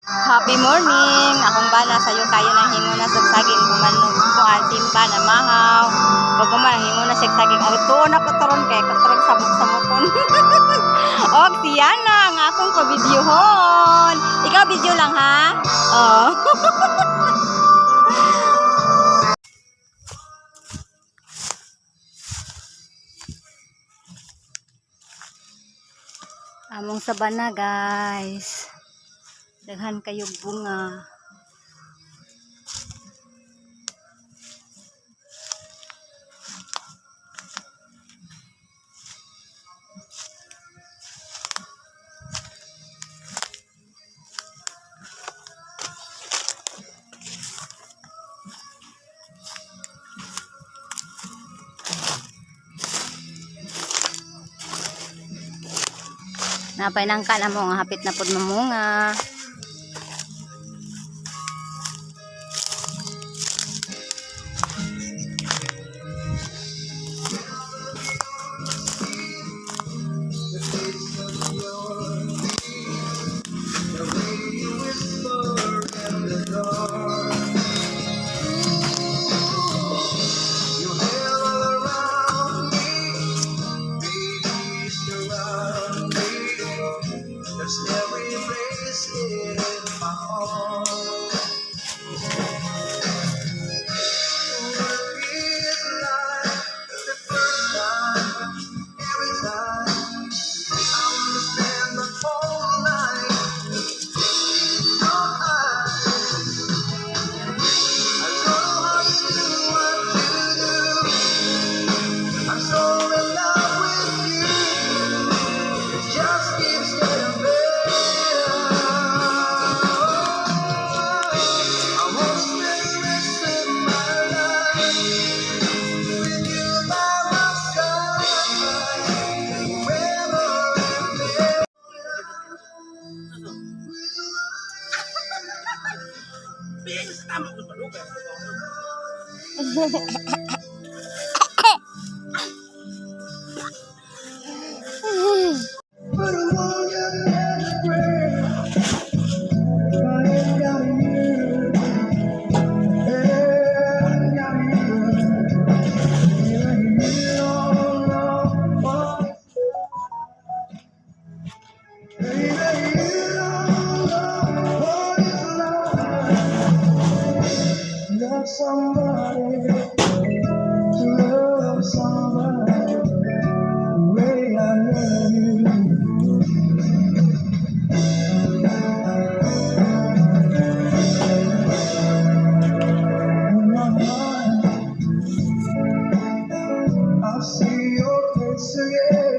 Happy morning! Akong bana sayo kayo nang hinguna sa saging gumanon kuan simba na mahaw. Pag guman hinguna siya saging ay tuon ako turon kay katuron sabok-sabokon. Og siyana ang akong pa-videohon. Ikaw video lang ha? Oh. Among sabana, guys. Daghan kayo bunga. Napay nangka na mo nga hapit na pud mamunga. You hair all around me, baby, surround me. There's every place in my heart. It's like the first time, every time. I wanna spend the whole night in your eyes. I don't know how you do what you do. I'm so in love with you. It just keeps getting better. I wanna spend the rest of my life with you by my side, forever and ever. But I won't get break. I ain't got you. Ain't got you. You don't know what. Baby, you don't know what it's like. Love somebody, to love somebody the way I love you. In my mind, I see your face again.